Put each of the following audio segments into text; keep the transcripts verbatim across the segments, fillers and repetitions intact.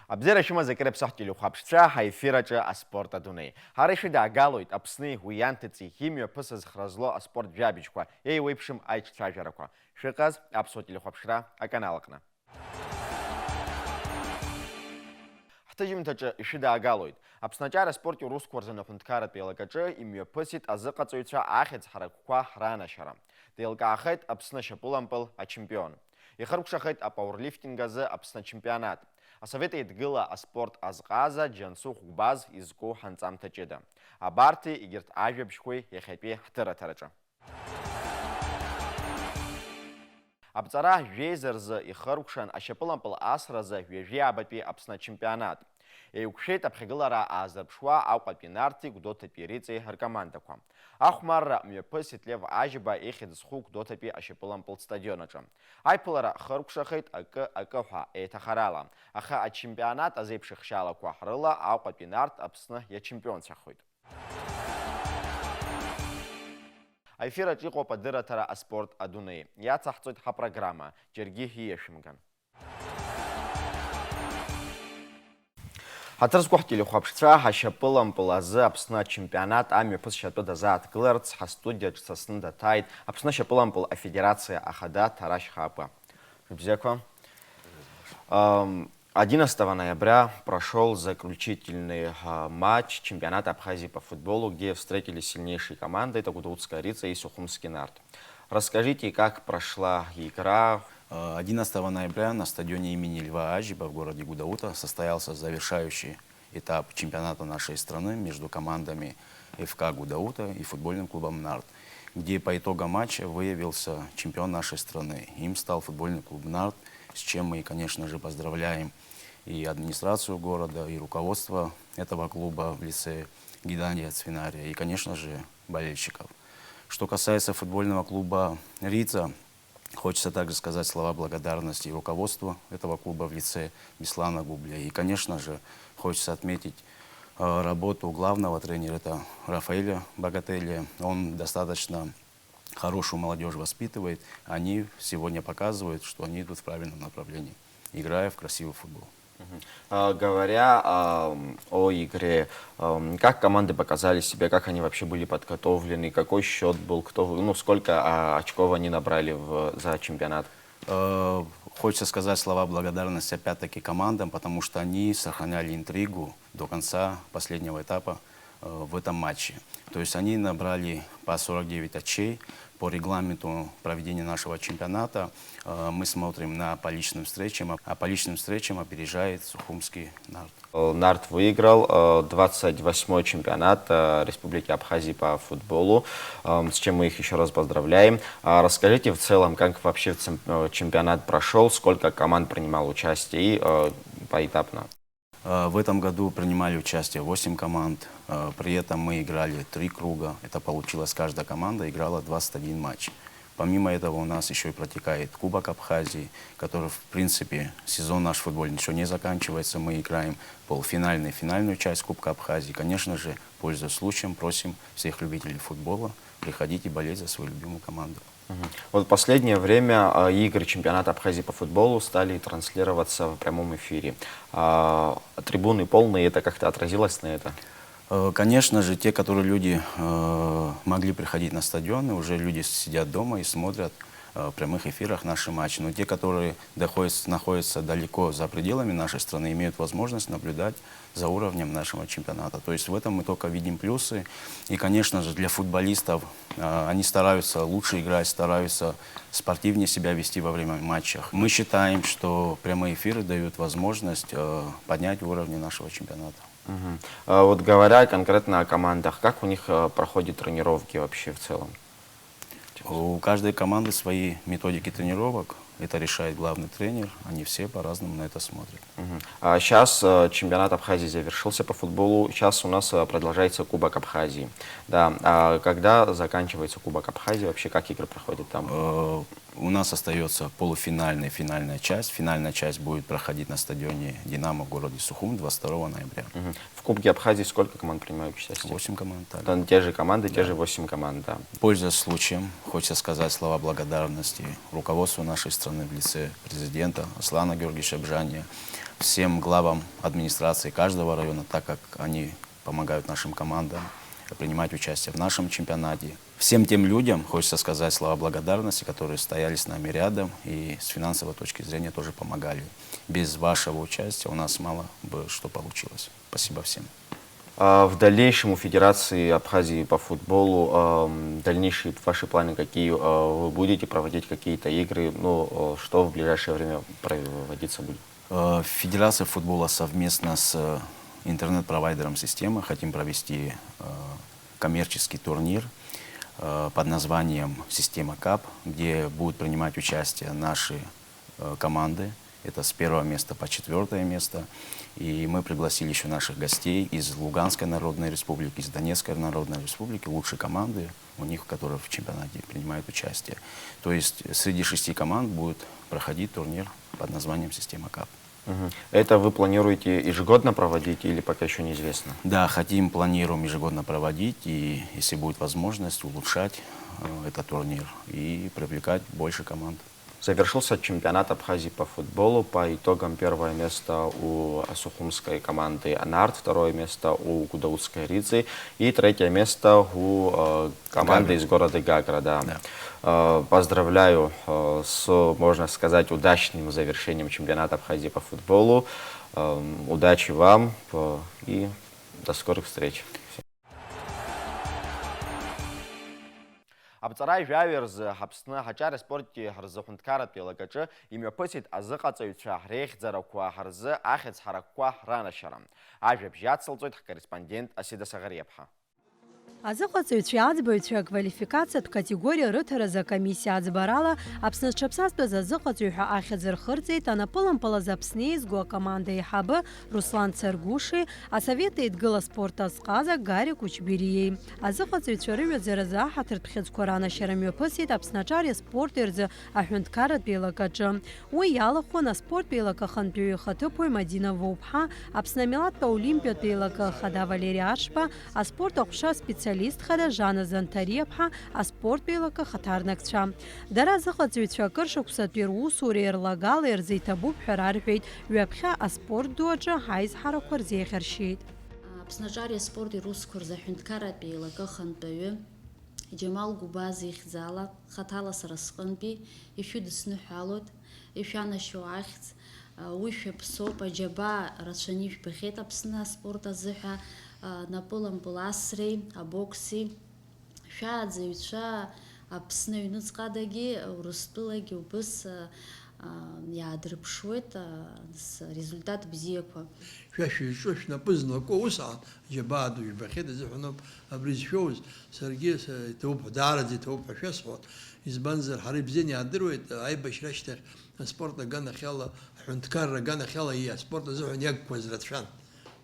Абзиара шәымаз, акыр иаԥсахт телехәаԥшцәа, ҳаефир аҿы аспорт адунеи. Ҳара ишәыдаагалоит Аԥсни уи ианҭыҵи имҩаԥысыз хра злоу аспорт жәабжьқәа, еиуеиԥшым аиҿцәажәарақәа. Шәыҟаз Аԥсуа телехәаԥшра аканал аҟны. Ҳҭыжьымҭаҿы ишәыдаагалоит. Аԥсны аҿар аспорти урусқәа рзы аҳәынҭқарратә еилакаҿы имҩаԥысит азыҟаҵаҩцәа ахьӡ ҳаракқәа ранашьара. Деилкаахеит Аԥсны ашьапылампыл ачемпион. Ихыркәшахеит апауерлифтинг азы Аԥсны ачемпионат. Асовет Еидгыла аспорт азҟаза Џьансыхә Гәбаз изку ҳанҵамҭа ҷыда. Абарҭи егьырҭ ажәабжьқәеи иахьатәи ҳҭыраҭараҿы. Аԥҵара жәеиза рзы ихыркәшан ашьапылампыл асразы ҩажәи аабатәи Аԥсны ачемпионат. Еиқәшәеит аԥхьагылара аазырԥшуа Аҟәатәи Нарҭи Гәдоуҭатәи Риҵеи ркомандақәа. Ахәмарра мҩаԥысит Лев Ажьба ихьӡ зху Гәдоуҭатәи ашьапылампыл стадион аҿы. Аиԥылара хыркәшахеит акы-акы ҳәа еиҭахарала, аха ачемпионат азеиԥшыхшьалақәа рыла Аҟәатәи Нарҭ Аԥсны иачемпионцәахоит. Аефир аҿы иҟоуп адырраҭара аспорт адунеи. Иацаҳҵоит ҳапрограмма, џьаргьы ииашәымган. Ҳаҭыр зқәу ҳтелехәаԥшцәа, ҳашьапылампыл азы Аԥсны ачемпионат амҩаԥысшьатәы дазааҭгыларц ҳастудиаҿ дсасны даҭааит Аԥсны ашьапылампыл афедерациа ахада Ҭарашь Хапа. Шәыбзиақәа. Ам, одиннадцатого ноября прошёл заключительный, а, матч чемпионата Абхазии по футболу, где встретились сильнейшие команды. Это Гудоутская Рица и Сухумский Нарт. Расскажите, как прошла игра? Э, одиннадцатого ноября на стадионе имени Льва Ажиба в городе Гудаута состоялся завершающий этап чемпионата нашей страны между командами Ф К Гудаута и футбольным клубом «Нарт», где по итогам матча выявился чемпион нашей страны. Им стал футбольный клуб «Нарт», с чем мы, конечно же, поздравляем и администрацию города, и руководство этого клуба в лице Геннадия Цвинария, и, конечно же, болельщиков. Что касается футбольного клуба «Рица», хочется также сказать слова благодарности руководству этого клуба в лице Беслана Губля. И, конечно же, хочется отметить, э, работу главного тренера, это Рафаэля Багателя. Он достаточно хорошую молодёжь воспитывает. Они сегодня показывают, что они идут в правильном направлении, играя в красивый футбол. Мгм. А, говоря, ам, о игре, ам, как команды показали себя, как они вообще были подготовлены, какой счёт был, кто вы-, ну, сколько, а, очков они набрали в, за чемпионат? Э, хочется сказать слова благодарности опять-таки командам, потому что они сохраняли интригу до конца последнего этапа, э, в этом матче. То есть они набрали по сорок девять очей. По регламенту проведения нашего чемпионата, э, мы смотрим на по личным встречам, а, а по личным встречам опережает Сухумский «Нарт». Э, «Нарт» выиграл, э, двадцать восьмой чемпионат, э, Республики Абхазии по футболу, эм, с чем мы их ещё раз поздравляем. А расскажите в целом, как вообще в цем-, э, чемпионат прошёл, сколько команд принимало участие и, э, поэтапно? Э, в этом году принимали участие восемь команд. Э, при этом мы играли три круга. Это получилось, каждая команда играла двадцать один матч. Помимо этого у нас ещё и протекает Кубок Абхазии, который, в принципе, сезон наш футбольный ещё не заканчивается. Мы играем полуфинальную и финальную часть Кубка Абхазии. Конечно же, пользуясь случаем, просим всех любителей футбола приходить и болеть за свою любимую команду. Мгм. Вот в последнее время, а, игры чемпионата Абхазии по футболу стали транслироваться в прямом эфире. А, трибуны полные, это как-то отразилось на это? Э, конечно же, те, которые люди, э, могли приходить на стадионы, уже люди сидят дома и смотрят, э, в прямых эфирах наши матчи. Но те, которые доходят, находятся далеко за пределами нашей страны, имеют возможность наблюдать за уровнем нашего чемпионата. То есть в этом мы только видим плюсы. И, конечно же, для футболистов, э, они стараются лучше играть, стараются спортивнее себя вести во время матчей. Мы считаем, что прямые эфиры дают возможность, э, поднять уровень нашего чемпионата. Мгм. А вот говоря конкретно о командах, как у них, э, проходят тренировки вообще в целом? У каждой команды свои методики тренировок. Это решает главный тренер. Они все по-разному на это смотрят. Мгм. А щас, э, чемпионат Абхазии завершился по футболу. Щас у нас, э, продолжается Кубок Абхазии. Да. А когда заканчивается Кубок Абхазии? Вообще, как игры проходят там? Э, У нас остается полуфинальная и финальная часть. Финальная часть будет проходить на стадионе «Динамо» в городе Сухум двадцать второго ноября. Мгм. В Кубке Абхазии сколько команд принимают участие? Восемь команд. Так. Там те же команды, те же восемь команд, да. Пользуясь случаем, хочется сказать слова благодарности руководству нашей страны в лице президента Аслана Георгиевича Бжания, всем главам администрации каждого района, так как они помогают нашим командам принимать участие в нашем чемпионате. Всем тем людям хочется сказать слова благодарности, которые стояли с нами рядом и с финансовой точки зрения тоже помогали. Без вашего участия у нас мало бы что получилось. Спасибо всем. А в дальнейшем у Федерации Абхазии по футболу, ам, дальнейшие ваши планы какие? А, вы будете проводить какие-то игры? Ну, а, что в ближайшее время проводиться будет? Э, Федерация футбола совместно с, э, интернет-провайдером «Система» хотим провести, э, коммерческий турнир, э, под названием «Система Кап», где будут принимать участие наши, э, команды. Это с первого места по четвёртое место. И мы пригласили еще наших гостей из Луганской Народной Республики, из Донецкой Народной Республики, лучшие команды у них, которые в чемпионате принимают участие. То есть среди шести команд будет проходить турнир под названием «Система Кап». Мгм. Это вы планируете ежегодно проводить или пока еще неизвестно? Да, хотим, планируем ежегодно проводить, и если будет возможность, улучшать, э, этот турнир и привлекать больше команд. Завершился чемпионат Абхазии по футболу. По итогам первое место у сухумской команды «Нарт», второе место у гудаутской «Ридзы» и третье место у, э, команды из города Гагра, да. Да. Э, поздравляю, э, с, можно сказать, удачным завершением чемпионата Абхазии по футболу. Эм, удачи вам, э, и до скорых встреч. Аԥҵара жәаҩа рзы Аԥсны аҳаҿареи аспорти рзы аҳәынҭқарратә еилакаҿы имҩаԥысит азыҟаҵаҩцәа реихьӡарақәа рзы ахьӡ ҳаракқәа ранашьара. Ажәабжь иацылҵоит ҳкорреспондент Асида Саӷариаԥҳа. Азыҟаҵаҩцәеи аӡбаҩцәеи аквалификациатә категориа рыҭаразы акомиссиа аӡбарала Аԥсны зҽаԥсазтәыз азыҟаҵаҩ ҳәа ахьӡ рхырҵеит анапылампылаз Аԥсны еизго акоманда еиҳабы Руслан Царгәыши Асовет Еидгыла аспорт азҟаза Гарик Учбериеи. Азыҟаҵаҩцәа рыҩаӡаразы аҳаҭыртә хьыӡқәа ранашьара мҩаԥысит Аԥсны аҿари аспорти рзы аҳәынҭқарратә еилакаҿы. Уи иалахәын аспорттә еилакы ахантәаҩы ихаҭыԥуаҩ Мадина Воуԥҳа, Аԥсны амилаҭтә олимпиатә еилакы ахада Валери Ашба, аспорт аҟәша аспециалист хада Жана Занҭариаԥҳа, аспорттә еилакы ахаҭарнакцәа. Дара азыҟаҵаҩцәа акыр шықәсатәи русуреи рлагалеи рзы иҭабуп ҳәа рарҳәеит, ҩаԥхьа аспорт ду аҿы аизҳарақәа рзеиӷьаршьеит. Аԥсны аҿари аспорти русқәа рзы аҳәынҭқарратә еилакы ахантәаҩы Џьамал Гәыбаз ихьӡала, хаҭала сара сҟынтәи ишәыдысныҳәалоит, ишәанашьо ахьӡ, уи шәаԥсоуп, аџьабаа рацәаны ижәбахьеит Аԥсны аспорт азыҳәа, напылампыл асреи, абокси. Шәааӡаҩцәа Аԥсны аҩныҵҟадагьы, Урыстәылагьы убыс, а, а, иаадырԥшуеит, а, с-, результат бзиақәа. Шәа шәызҿу шәнапы злаку усҟан џьабаа ду жәбахьеит азыҳәаноуп абри зшәоуз. Саргьы с-, иҭабуп ҳәа, даараӡа иҭабуп ҳәа шәасҳәоит. Избанзар, ҳара ибзианы иаадыруеит, аибашьра ашьҭахь аспорт аганахьала, аҳәынҭқарра аганахьала, иа-, аспорт азыҳәан иагқәаз рацәан.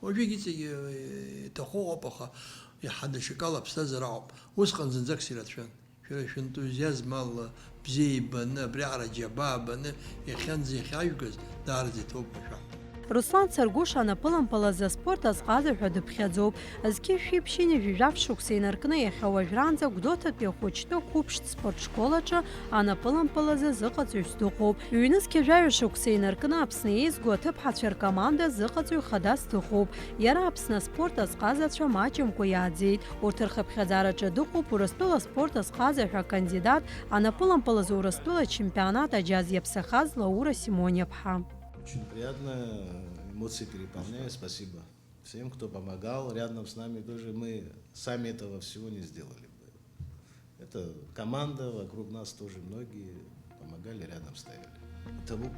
Уажәыгь иҵегь, э, иҭахо ыҟоуп, аха иаҳа даҽакала аԥсҭазаара аҟоуп. Усҟан зынӡакгьы ирацәан. Шәара шәентузиазм ала бзиа ибаны, абриаҟара џьабаа баны, иахьанӡа иахьажәгаз, даараӡа иҭабуп ҳәа шәаҳ. Руслан Царгәыш анапылампыл азы аспорт азҟаза ҳәа дыԥхьаӡоуп. Зқьи жәшәи ԥшьынҩажәи жәаф шықәса инаркны иахьа уажәраанӡа Гәдоуҭатәи ахәыҷтәы қәыԥштә спорт школ аҿы анапылампыл азы зыҟаҵаҩс дыҟоуп. Ҩнызқьи жәаҩа шықәса инаркны Аԥсны еизго аҭыԥҳацәа ркоманда зыҟаҵаҩ хадас дыҟоуп. Иара Аԥсны аспорт азҟазацәа маҷымкәа иааӡеит. Урҭ рхыԥхьаӡараҿы дыҟоуп Урыстәыла аспорт азҟаза ҳәа акандидат, анапылампыл азы Урыстәыла ачемпионат аџьаз иаԥсахаз Лаура Симониаԥҳа. Очень приятно, эмоции переполняют. Спасибо всем, кто помогал рядом с нами тоже. Мы сами этого всего не сделали бы. Это команда, вокруг нас тоже многие помогали, рядом стояли. Иҭабуп.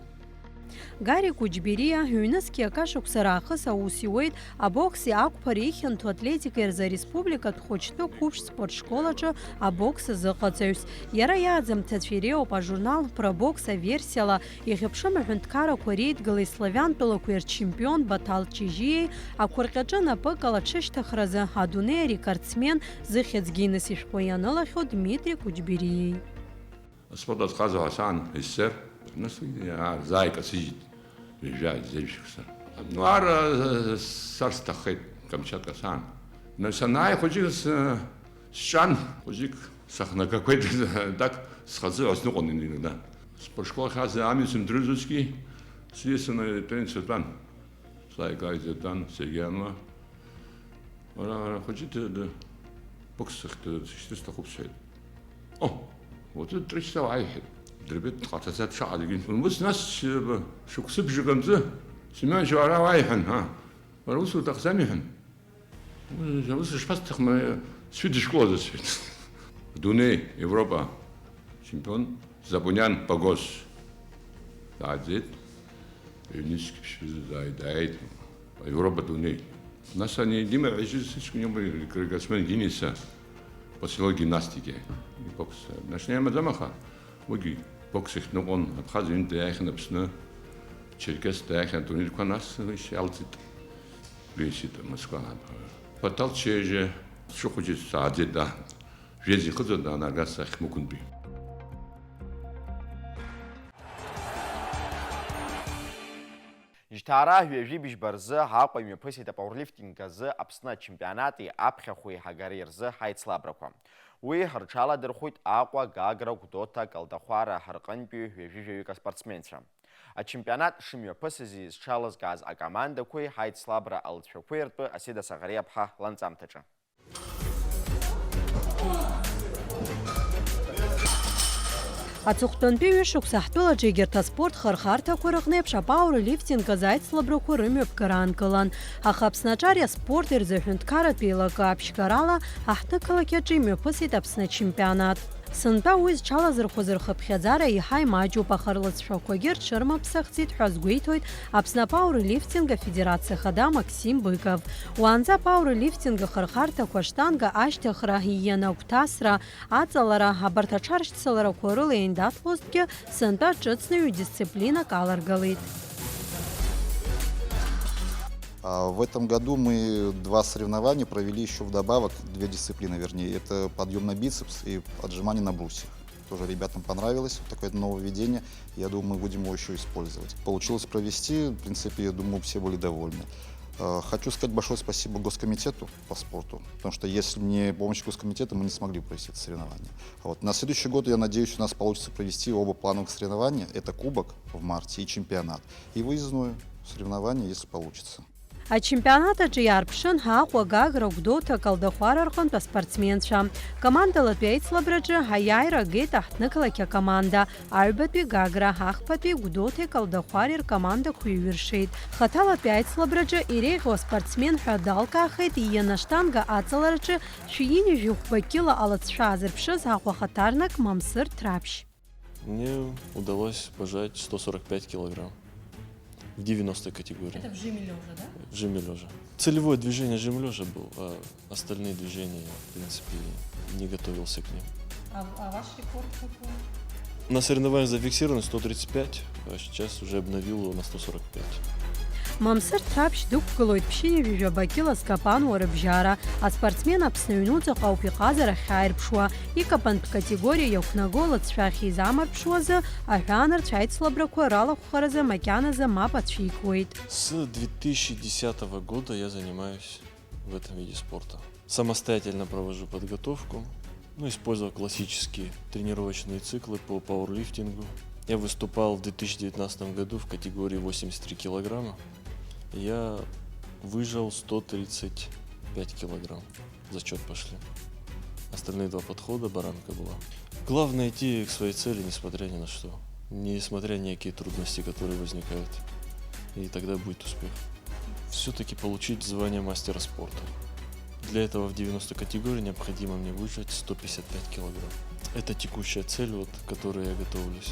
Гарик Уџьбериа ҩнызқьи акы шықәса раахыс аус иуеит абокси ақәԥареи ихьанҭоу атлетикеи рзы ареспубликатә хәыҷтәы қәыԥш спорт школ аҿы абокс азыҟаҵаҩс. Иара иааӡамҭацәа иреиуоуп ажурнал Про бокс аверсиала Иахьа ԥшым аҳәынҭқаррақәа реидгылеи славиантәылақәеи рчемпион Баҭал Чежиеи ақәырҟьаҿы напыкала дшышьҭыхразы адунеи арекордсмен, зыхьӡ Гиннес ишәҟәы ианылахьоу Дмитри Кәыџьбериеи. Спорт азҟаза ҳәа саан, СССР, нас, аа, заа икасыжьит, ҩажәа, зежә шықәса. Ну, ара, э, сар сҭаххеит, Камчатка саан. Нас санааи, хәыҷык с-, сҿан, хәыҷык сахнагақәеит, так, схазы ҳәа сныҟәон иногда. Спортшкол ахь азы амҩа сымдырызҭгьы, сҩызцәа тренерс ртәан. Славик Аҩӡа дтәан, Сергеи Ануа. Уара, уара, хәыҷы д-, д-, бокс ахь д-, сышьҭыр сҭахуп, сҳәеит. О, уаҵәы три часа уааи, иҳәеит. Дырбеит дҟаҭаӡа дшаҟа дагьынхон. Ус нас, э, б-, шықәсыбжак анҵы, Семёныч, уара уааи, иҳәан, ҳа. Уара ус уҭахӡами, иҳәан. Ус, ус шԥасҭахым, сҩыдышкылозар, сҳәеит. Дунеи, Европа чемпион Запуниан Погос дааӡеит. Ҩнызқь ԥшьба дааит, дааит. Европа дунеи. Нас ани Дима ҳәа ишьыз сыҷкәын иоума, рекордсмен Гиннеса по силовой гимнастике. Бокс. Нас не амаӡам аха, уигьы бокс ихь дныҟәон, Абхаз ҩынтә дааихьан Аԥсны, Черкес дааихьан атурнирқәа, нас иалҵит. Ҩеишьеит Москва. Патал чеиџьа, сшыхәыҷыз сааӡеит, да. Жәеиза ихыҵуан, да, Наргас ахь Мықәынтәи. Жьҭаара ҩажәи быжьба рзы Аҟәа имҩаԥысит апауерлифтинг азы Аԥсны ачемпионати аԥхьахәи ҳагареи рзы ҳаицлабрақәа. Уи рҽаладырхәит Аҟәа, Гагра, Гәдоуҭа, Калдахәара рҟынтәи ҩажәи жәаҩык аспортсменцәа. Ачемпионат шымҩаԥысызи зҽалазкааз акомандақәеи ҳаицлабра алҵшәақәеи ртәы Асида Саӷариаԥҳа ланҵамҭаҿы. Аҵыхәтәантәи ҩышықәса ҳтәылаҿы егьырҭ аспорт хырхарҭақәа рыҟны еиԥш апауерлифтинг азы аицлабрақәа рымҩаԥгара аанкылан. Аха Аԥсны аҿари аспорти рзы аҳәынҭқарратә еилакы аԥшьгарала аҳҭнықалақь аҿы имҩаԥысит Аԥсны ачемпионат. Сынтәа уи зҽалазырхәыз рхыԥхьаӡара еиҳа имаҷуп, аха рлыҵшәақәагьы рҽырмаԥсахӡеит ҳәа азгәеиҭоит Аԥсны апауерлифтинг афедерациа хада Максим Быков. Уаанӡа апауерлифтинг ахырхарҭақәа, аштанга ашьҭыхра, иианы агәҭасра, аҵалара, абарҭ аҽаршьцыларақәа рыла иандаҭлозҭгьы, сынтәа ҿыцны ҩ-дисциплинак аларгалеит. А, в этом году мы два соревнования провели ещё вдобавок, две дисциплины, вернее. Это подъём на бицепс и отжимание на брусьях. Тоже ребятам понравилось, вот такое нововведение. Я думаю, мы будем его ещё использовать. Получилось провести, в принципе, я думаю, все были довольны. Э, хочу сказать большое спасибо Госкомитету по спорту, потому что если не помощь Госкомитета, мы не смогли бы провести это соревнование. Вот. На следующий год, я надеюсь, у нас получится провести оба плановых соревнования. Это кубок в марте и чемпионат. И выездное соревнование, если получится. Ачемпионат аҿы иаарԥшын Аҟәа, Гагра, Гәдоуҭа, Калдахәара рҟынтә аспортсменцәа. Командалатәи аицлабраҿы аиааира агеит аҳҭнықалақь акоманда, аҩбатәи Гагра, ахԥатәи Гәдоуҭеи Калдахәареи ркомандақәа иҩыршеит. Хаҭалатәи аицлабраҿы иреиӷьу аспортсмен ҳәа далкаахеит иианы аштанга аҵалараҿы шәи ҩынҩажәи хәба кьыла алыҵшәа аазырԥшыз Аҟәа ахаҭарнак Мамсыр Ҭраԥшь. Мне удалось пожать сто сорок пять килограмм в девяностой категории. Это в жиме лёжа, да? В жиме лёжа. Целевое движение жим лёжа был, а остальные движения я, в принципе, не готовился к ним. А, а ваш рекорд какой? На соревнованиях зафиксировано сто тридцать пять, а сейчас уже обновил его на сто сорок пять. Мамсыр Ҭраԥшь дықәгылоит ԥшьынҩажәи жәаба кьыла зкапануа рыбжьара. Аспортсмен Аԥсны аҩнуҵаҟа ауп иҟазара ахьааирԥшуа. Икапантә категориа иақәнаго лыҵшәа ахьизамарԥшуазы, аҳәаанырцә аицлабрақәа ралахәхаразы макьаназы мап ацәикуеит. С две тысячи десятого года я занимаюсь в этом виде спорта. Самостоятельно провожу подготовку, ну, использовал классические тренировочные циклы по пауэрлифтингу. Я выступал в две тысячи девятнадцатом году в категории восемьдесят три килограмма. Я выжал сто тридцать пять килограмм. В зачёт пошли. Остальные два подхода баранка была. Главное идти к своей цели, несмотря ни на что. Несмотря ни на какие трудности, которые возникают. И тогда будет успех. Всё-таки получить звание мастера спорта. Для этого в девяностой категории необходимо мне выжать сто пятьдесят пять килограмм. Это текущая цель, вот, к которой я готовлюсь.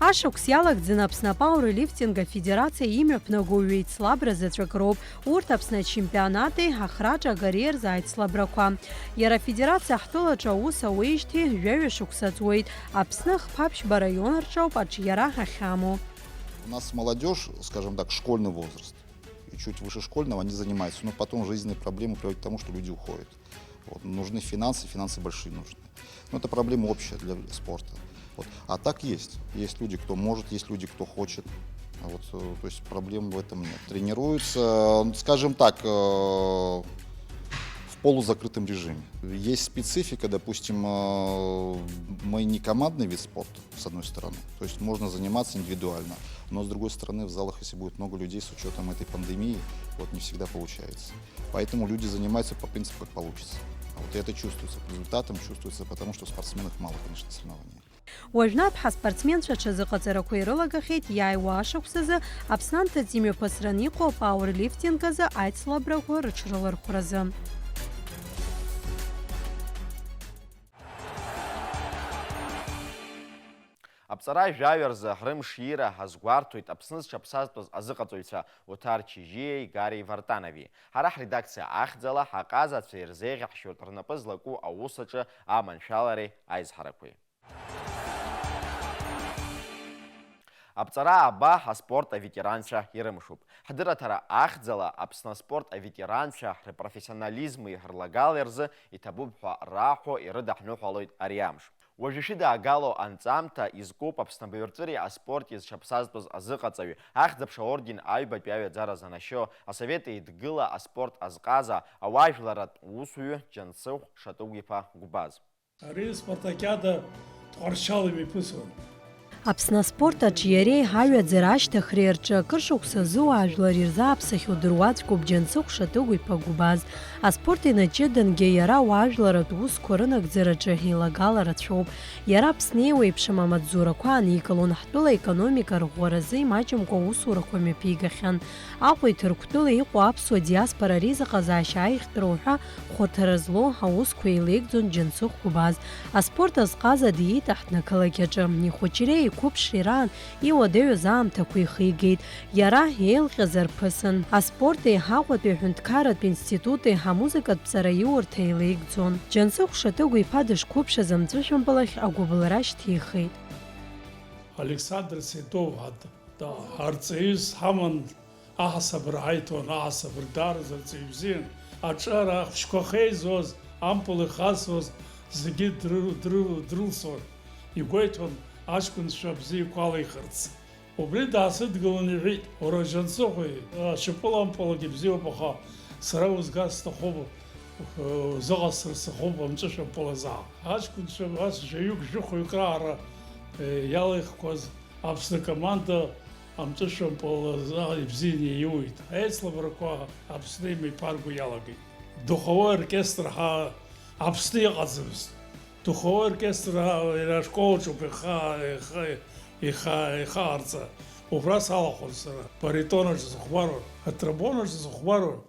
Ашықәс иалагӡаны Аԥсны апауерлифтинг афедерациа имҩаԥнаго ҩеицлабра заҵәык роуп. Урҭ Аԥсны ачемпионати ахраҿы агареи рзы аицлабрақәа. Иара афедерациа ҳтәылаҿы аус ауеижьҭеи жәаҩа шықәса ҵуеит. Аԥсны хԥа ԥшьба раион рҿоуп аҿиара ахьамоу. У нас молодёжь, скажем так, школьный возраст. И чуть выше школьного они занимаются. Но потом жизненные проблемы приводят к тому, что люди уходят. Вот. Нужны финансы, финансы большие нужны. Но это проблема общая для спорта. А так есть. Есть люди, кто может, есть люди, кто хочет. А вот, э, то есть проблем в этом нет. Тренируются, скажем так, э, в полузакрытом режиме. Есть специфика, допустим, э, мы не командный вид спорта, с одной стороны. То есть можно заниматься индивидуально, но с другой стороны в залах, если будет много людей с учетом этой пандемии, вот не всегда получается. Поэтому люди занимаются по принципу как получится. А вот и это чувствуется по результатам, чувствуется потому, что спортсменов мало, конечно, на соревнованиях. Уажәнатә ҳаспортсменцәа аҽазыҟаҵарақәа ирылагахьеит иааиуа ашықәсазы Аԥсны анҭыҵ имҩаԥысран иҟоу апауерлифтинг азы аицлабрақәа рыҽрылархәразы. Аԥҵара жәаҩа рзы рымш иира азгәарҭоит Аԥсны зҽаԥсазтәыз азыҟаҵаҩцәа Оҭар Чижьиеи Гари Вартанови. Ҳара ҳредакциа ахьӡала ҳаҟазацәа ирзеиӷьаҳшьоит рнапы злаку аус аҿы аманшәалареи аизҳарақәеи. Аԥҵара аба аспорт аветеранцәа ирымшуп. Ҳдырраҭара ахьӡала Аԥсны аспорт аветеранцәа рпрофессионализми рлагалеи рзы иҭабуп ҳәа раҳәо ирыдаҳныҳәалоит ари амш. Уажәы ишәыдаагало анҵамҭа изкуп Аԥсны абаҩрҵәыреи аспорти зҽаԥсазтәыз азыҟаҵаҩы, ахьӡ-аԥша аорден аҩбатәи аҩаӡара занашьо, Асовет Еидгыла аспорт азҟаза, ауаажәларратә усуҩы Џьансыхә Шатыгә-иԥа Гәбаз. Ари спартакиада Тҟәарчал имҩаԥысуан. Аԥсны аспорт аҿиареи аҩаӡара ашьҭыхреи рҿы акыр шықәса азы уаажәлар ирзааԥсахьоу дыруаӡәкуп Џьансыхә Шатыгә-иԥа Гәбаз. Аспорт инаҷыдангьы иара ауаажәларратә усқәа рынагӡараҿы еилагала рацәоуп. Иара Аԥсны еиуеиԥшым амаҵзурақәа ааникылон, ҳтәыла аекономика арӷәӷәаразы имаҷымкәа аусурақәа мҩаԥигахьан. Аҟәеи Ҭырқәтәылеи иҟоу аԥсуа диаспора реизыҟазаашьа аиӷьтәра уҳәа хәарҭара злоу аусқәа еилеигӡон Џьансыхә Гәбаз. Аспорт азҟаза диит аҳҭнықалақь аҿы. Ихәыҷреи иқәыԥшреи раан иуадаҩыз аамҭақәа ихигеит. Иара еилҟьаз арԥысын. Аспорти Аҟәатәи аҳәынҭқарратә институти амузыкатә ҵараиурҭа еилеигӡон. Џьансыхә Шатыгә-иԥа дышқәыԥшыз амҵәышәымпылахь агәыбылра шьҭихит. Александр Седов арҵаҩыс ҳаман, аҳасабра ҳаиҭон, аҳасабра даараӡа арҵаҩ бзиан. Аҿар ахәшьқәа ахьеизоз, ампыл ихасуаз зегьы дрылсон. Игәеиҭон аҷкәынцәа бзиақәа алихырц. Убри даасыдгылан иҳәеит, уара Џьансыхәи, ашьапылампылгьы бзиоуп, аха сара узгар сҭахуп, узыҟасҵар сҭахуп амҵәышәымпыл азы. Аҷкәынцәа абас жәаҩык-жәохәҩык раара иалихқәаз Аԥсны акоманда амҵәышәымпыл азы ибзианы иаиуит. Аицлабрақәа Аԥсны имеиԥарго иалагеит. Духовой оркестр ҳәа Аԥсны иҟаӡамызт. Духовой оркестр иара ашколаҿоуп ихы, ихы, ихы, ихы аарҵа. Убра салахәын сара. Баритонаҿ сыхәмаруан, атромбонаҿ сыхәмаруан.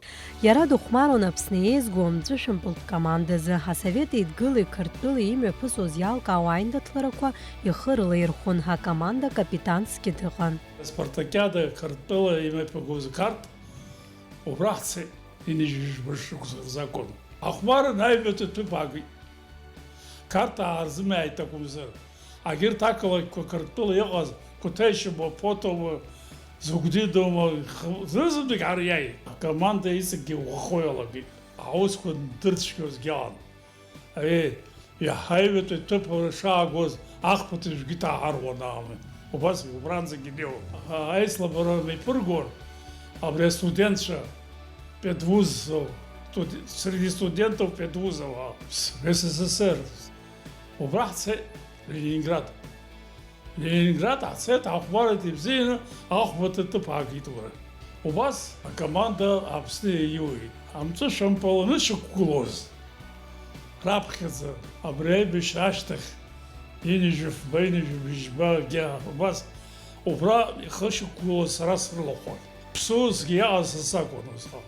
Иара дыхәмаруан Аԥсны еизго амҵәышәымпылтә командазы, Асовет Еидгылеи Қырҭтәылеи имҩаԥысуаз иалкаауа аиндаҭларақәа ихы рылаирхәон, акоманда капитансгьы дыҟан. Аспартакиада Қырҭтәыла имҩаԥагоз Қарҭ убра ҳцеит, ҩынҩажәи жәба шықәса рзы акәын. Ахәмаран аҩбатәи ҭыԥ аагеит. Қарҭ аарзымааит акәымзар. Егьырҭ ақалақьқәа Қырҭтәыла иҟаз, Қәҭешьоума, Ԥоҭоума, Зыгәдидоума, х-, зны-зынтәык ҳара иааит. Акоманда иҵегьгьы иӷәӷәахо иалагеит. Аусқәа ндырцәгьоу зегьы ыҟан. Аиеи, иаҳа аҩбатәи аҭыԥ шаагоз, ахԥатәи жәгьы ҭаҳаруан аамҭа. Убас убранӡагьы инеиуан. Аха аицлабра мҩаԥыргон абри астудентцәа педвуз, студ-, среди студентов педвузов, а, с-, С С С Р. Убра ҳцеит Ленинград. Ленинград ҳцеит, ҳахәмарит, ибзианы ахәбатәи ҭыԥ аагеит уара. Убас акоманда Аԥсны иаиуеит. Амҵәышәымпыл анышьақәгылоз, раԥхьаӡа абри аибашьра ашьҭахь, ҩынҩажәи фба, ҩынҩажәи бжьба, агьа, убас убра ихы шықәгылоз сара срылахәын. Ԥсуа усгьы иаҟаз са сакәын усҟан.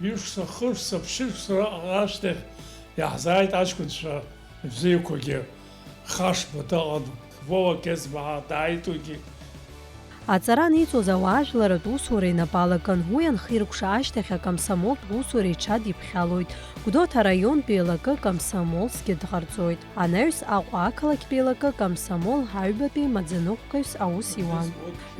Ҩышықәса, хышықәса, ԥшьышықәса раҟара ашьҭахь иаҳзааит аҷкәынцәа ибзиақәагьы. Хашба дыҟан, Вова Гезмаа дааит уигьы. Аҵара аниҵоз ауаажәларратә усура инапы алакын, уи анхиркәша ашьҭахь акомсомолтә усура иҽадиԥхьалоит, Гәдоуҭа араионтә еилакы комсомолсгьы дҟарҵоит. Анаҩс Аҟәа ақалақьтә еилакы комсомол аҩбатәи маӡаныҟәгаҩс аус иуан.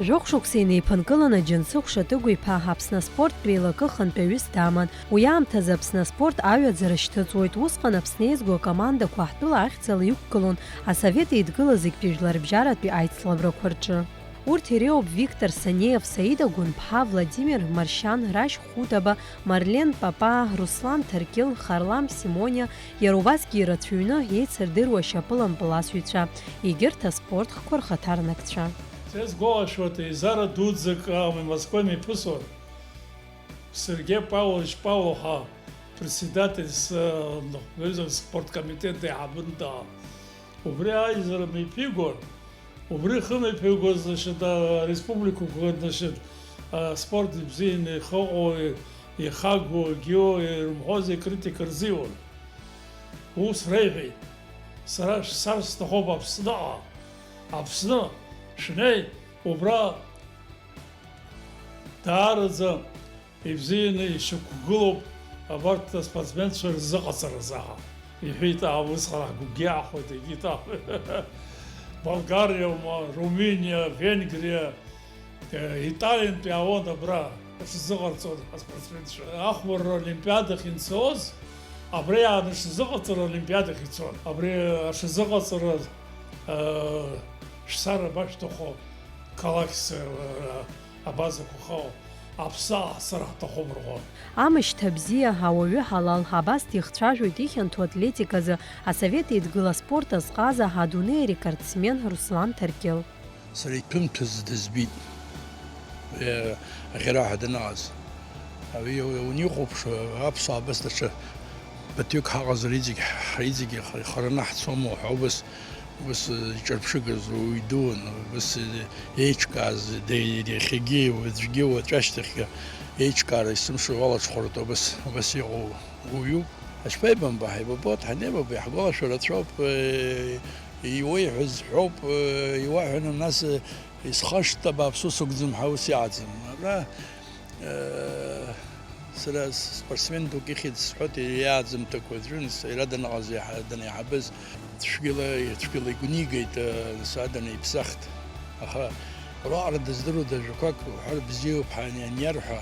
Жәохә шықәса инеиԥынкыланы Џьансыхә Шатыгә-иԥа Аԥсны аспорттә еилакы хантәаҩыс даман. Уи аамҭазы Аԥсны аспорт аҩаӡара шьҭыҵуеит, усҟан Аԥсны еизго акомандақәа ҳтәыла ахьӡала иқәгылон Асовет Еидгыла зегьтәи жәларбжьаратәи аицлабрақәа рҿы. Урҭ иреиуоуп Виктор Санеев, Саида Гәынԥҳа, Владимир Маршьан, Рашь Хәытаба, Марлен Папаа, Руслан Ҭаркьыл, Харлам Симониа, иара убасгьы ирацәаҩны еицырдыруа ашьапылампыл асыҩцәа, егьырҭ аспорт хқәа рхаҭарнакцәа. Са исгәалашәоит, еизара дуӡӡак ами Москва имҩаԥысуан. Сергеи Павлович Павлов ҳәа председатель с-, э, спорткомитет деиҳабын даан. Убри аизара мҩаԥигон, убри хымҩаԥигоз, значит, ареспубликақәа, значит, аспорт ибзианы ихыҟоу, ихагоу, егьиу, ирымҳәоз икритика рзиуан. Ус реиҳәеит, сара шәцар сҭахуп Аԥсныҟа. Аԥсны шәнеи, убра даараӡа ибзианы ишьақәгылоуп абарҭ аспортсменцәа рзыҟаҵаразы ҳәа иҳәеит, аа, усҟан ҳгәгьы иаахәеит, егьит, аа, Болгариа, ма, Румыниа, Венгриа, э, Италиантәи иаауан абра, ишазыҟарҵон аспортсменцәа. Ахәмарра олимпиадахь инцоз, абра иааны ишазыҟарҵара олимпиадахь ицон. Абри ашазыҟаҵара, э, шәцар абашәҭаху, қалақьс, э, абазақәа хау, аԥсы аасыр ҳҭахуп рҳәон. Амышьҭа бзиа, ауаҩы ҳалал, абас дихцәажәоит ихьанҭоу атлетиказы Асовет Еидгыла аспорт азҟаза, адунеи арекордсмен Руслан Ҭаркьыл. Сара иҭәымҭаз дызбит, э, аӷьараҳәа данааз. Уи, уи, уи уанихәаԥш, аԥсуаа абас даҽа ԥыҭҩык ҳаҟазар, иҵегь, иҵегь ихараны ҳцома ҳәа убас Ус, э, иҿырԥшыгаз уаҩ дуун, ус, э, еиҿкааз, де-, иахьагьы, уаҵәгьы, уаҵәашьҭахьгьы еиҿкаара есымша уалаҽхәартә убас, убас иҟоу уаҩуп. Ҳашԥеибамбо, ҳаибабоит, ҳанеибабо, иаҳгәалашәо рацәоуп, э, иуеиҳәаз ҳәоуп, э, иуаҳәаны, нас, э, исхашҭып, аԥсуа сықәӡам ҳәа ус иааӡам. Абра Сара спортсмен дук ихьӡ сҳәоит, иара иааӡамҭақәа аӡәы, нас иара даныҟаз, иаҳа-, данеиҳабыз, цәгьала, цәгьала игәнигеит, нас аданы иԥсахт. Аха ураҟара дыздыруада ажәақәак уҳәар бзиоуп ҳәа ани-, аниарҳәа,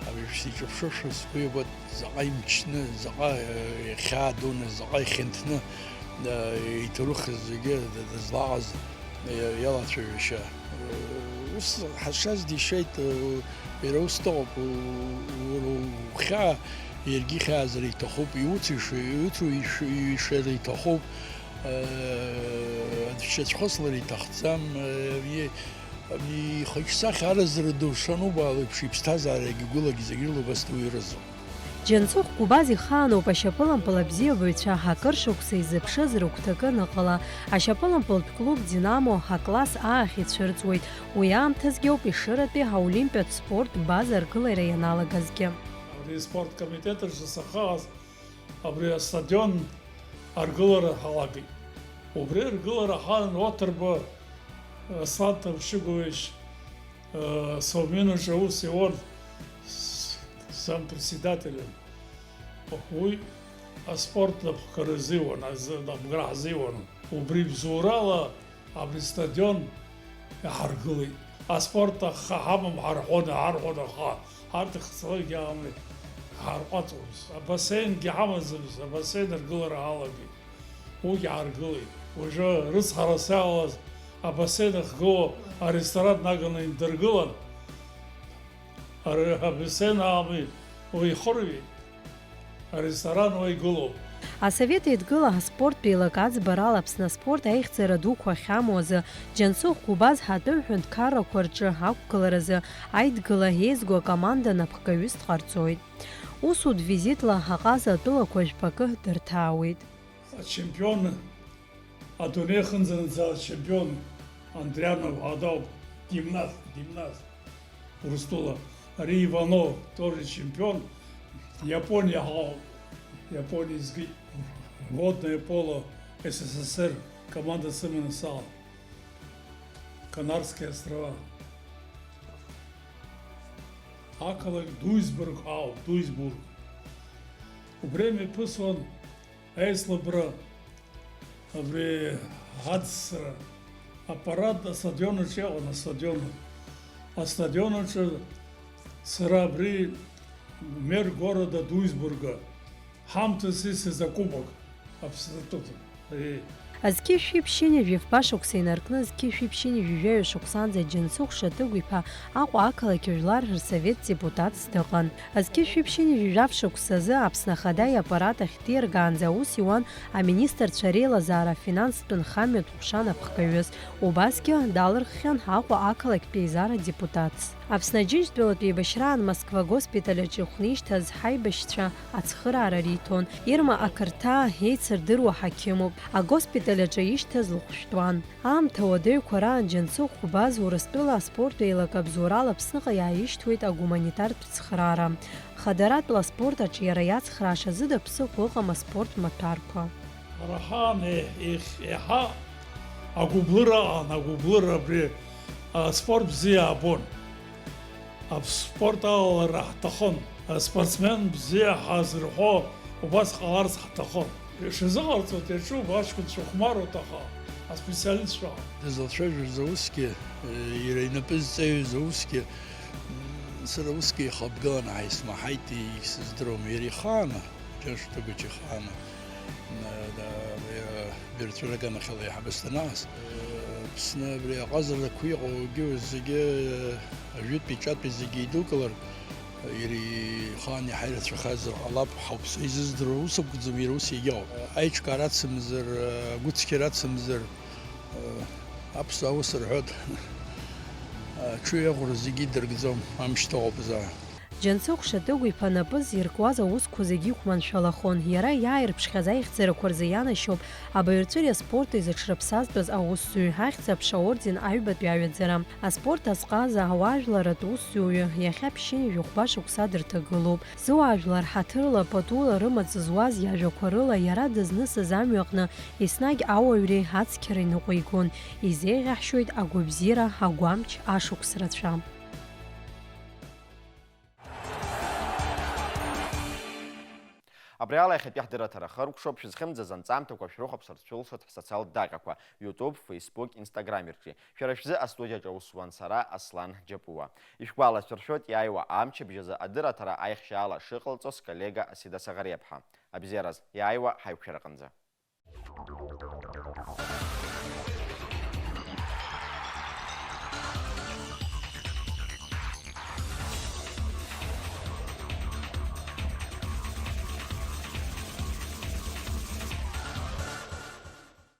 абжа сиҿаԥшошәа сгәы иабоит, заҟа имчны, заҟа, э, ихьаа дуны, заҟа ихьанҭны, э, иҭоурых зегьы д-, дызлаҟаз, иа-, иалацәажәашьа. Ус ҳазшаз дишеит, иара ус дыҟоуп, у-, у-, ухьаа, иаргьы ихьаазар иҭахуп, иуцу иш-, иуцу иш-, ишәар иҭахуп, э, аӡә дшьацәхыслар иҭахӡам, э, абни, абни ихаҿсахьа аразра ду шанубаалеиԥш, иԥсҭазаарагьы гәылагьы зегь рыла убас ду ирызу. Џьансыхә Гәбаз ихаануп ашьапылампыл абзиабаҩцәа акыр шықәса изыԥшыз рыгәҭакы аныҟала. Ашьапылампылтә клуб Динамо акласс А ахь ицәырҵуеит. Уи аамҭазгьы ауп Ешыратәи аолимпиатә спорт база аргылара ианалагазгьы. Абри аспорт комитет аҿы сахьыҟаз, абри астадион аргылара ҳалагеит. Убри аргылара ҳалан Оҭырба Аслан Ҭамшьыгәович, Э, Совмин аҿы аус иуан с-, зампредседателем. Уи аспорт напхгара азиуан, азы-, напхгара ҳзиуан. Убри бзоурала абри астадион иҳаргылеит. Аспорт ахы ҳамам ҳарҳәон, иҳарҳәон, аха ҳарҭ ихцалакгьы амам ҳарҟәаҵуамызт. Абасеингьы ҳамаӡамызт, абасеин аргылара ҳалагеит. Уигьы ааргылеит. Уажәы рыцҳарас иаауаз абасеин ахьгылоу аресторан наганы индыргылан, ар-, абасеин аамҭа уеихырҩеит. Аресторан уа игылоуп. Асовет Еидгыла аспорттә еилак аӡбарала Аԥсны аспорт аихьӡара дуқәа ахьамоу азы Џьансыхә Гәбаз ҳатәым ҳәынҭқаррақәа рҿы ақәгыларазы Аидгыла еизго акоманда напхгаҩыс дҟарҵоит. Усутә визитла аҟаза атәылақәа жәпакы дырҭаауеит. Ачемпион, адунеи ахьынӡанаӡа ачемпион Андрианов Адауп, гимнаст, гимнаст, Урыстәыла. Ари Иванов, тоже чемпион, Иапониа ҳауп, Иапониа изгеит. Водное поло С С С Р команда сыманы саалт. Канарские острова. Ақалақь Дуисбург ауп, Дуисбург. Убри мҩаԥысуан аицлабра, абри ацра, апарад астадион аҿы иҟан, астадион. Астадион аҿы сара абри мэр города Дуисбурга ҳамҭас исыз акубок Аԥсны атәыла. Зқьи шәи ԥшьынҩажәи фба шықәса инаркны, зқьи шәи ԥшьынҩажәи жәаҩа шықәсанӡа Џьансыхә Шатыгә-иԥа Аҟәа ақалақь жәлар рсовет депутатс дыҟан. Зқьи шәи ԥшьынҩажәи жәаф шықәсазы Аԥсны Ахада иаппарат ахь диргаанӡа аус иуан аминистрцәа реилазаара афинанстә нхамҩатә ҟәша напхгаҩыс. Убасгьы далырххьан Аҟәа ақалақьтә еизара депутатс. Аԥсны Аџьынџьтәылатә еибашьраан Москва госпиталь аҿы ихәны ишьҭаз ҳаибашьцәа ацхыраара риҭон. Ирма ақырҭаа еицырдыруа ҳақьымуп. Агоспиталь аҿы ишьҭаз лыхәшәтәуан. Аамҭа уадаҩқәа раан Џьансыхә Хәбаз Урыстәыла аспорт еилак абзоурала Аԥсныҟа иааишьҭуеит агуманитартә цхыраара. Хадаратәла аспорт аҿы иара иацхраашьа зыда ԥсыхәа ыҟам аспорт маҭәарқәа. Ҳара ҳаан еиҳ-, еиҳ-, еиҳа агәыблыра аан, агәыблыра абри, аспорт бзиа аабон. Аспорт алалара ҳҭахын. Аспортсмен бзиа ҳазырҳәо убас ҟаларц ҳҭахын. Ишазыҟарҵо иаҿуп, аҷкәынцәа хәмаруеит, аха аспециалистцәа. Дызлацәажәоз аусгьы, иара инапы зҵаҩыз аусгьы, м, сара усгьы ихабгаланы ҳаисмаҳаит, егьсыздыруам, иара ихааны. Џьаншьтәыгача ихааны, э, да, э, бирцәырагамахьала еиҳабыс данааз, э, Аԥсны абри аҟазарақәа иҟоугьы зегьы, э, ажәытәи ҿатәи зегьы идукылар, э, иара ихаан иаҳа ирацәахазар ҟалап, ҳауп, са изыздыруа ус акәӡам, иара ус иагьыҟоуп. Аиҿкаара ацымзар, э, агәыцқьара ацымзар, э, аԥсуаа ус рҳәоит, аҽыҩ аӷәра зегьы идыргӡом, амч ҭоуп заа. Џьансыхә Шатыгә-иԥа напы зиркуаз аусқәа зегьы ихәманшәалахон. Иара иааирԥшхьаз аихьӡарақәа рзы ианашьоуп абаҩрҵәыреи аспорти зыҽрыԥсазтәыз аусзуҩ, Ахьӡ-аԥша аорден аҩбатәи аҩаӡара. Аспорт азҟаза, ауаажәларратә усзуҩы, иахьа ԥшьынҩажәи хәба шықәса дырҭагылоуп. Зыуаажәлар ҳаҭырла, патула рымаҵ зуаз иажәақәа рыла иара дызнысыз амҩаҟны еснагь ауаҩреи ацқьареи ныҟәигон. Изеиӷьаҳшьоит агәабзиара, агәамч, ашықәс рацәа. Абри ала иахьатәи ҳдырраҭара хыркәшоуп, шәызхьымӡаз анҵамҭақәа шәрыхәаԥшырц шәылшоит ҳсоциалтә даҟьақәа, YouTube, Facebook, Instagram рҿы. Шәара шәзы астудиаҿы аус зуан сара, Аслан Џьапуа. Ишәгәаласыршәоит, иааиуа амчыбжь азы адырраҭара аихшьаала шыҟалҵо сколлега Асида Саӷариаԥҳа. Абзиараз, иааиуа ҳаиқәшәараҟынӡа.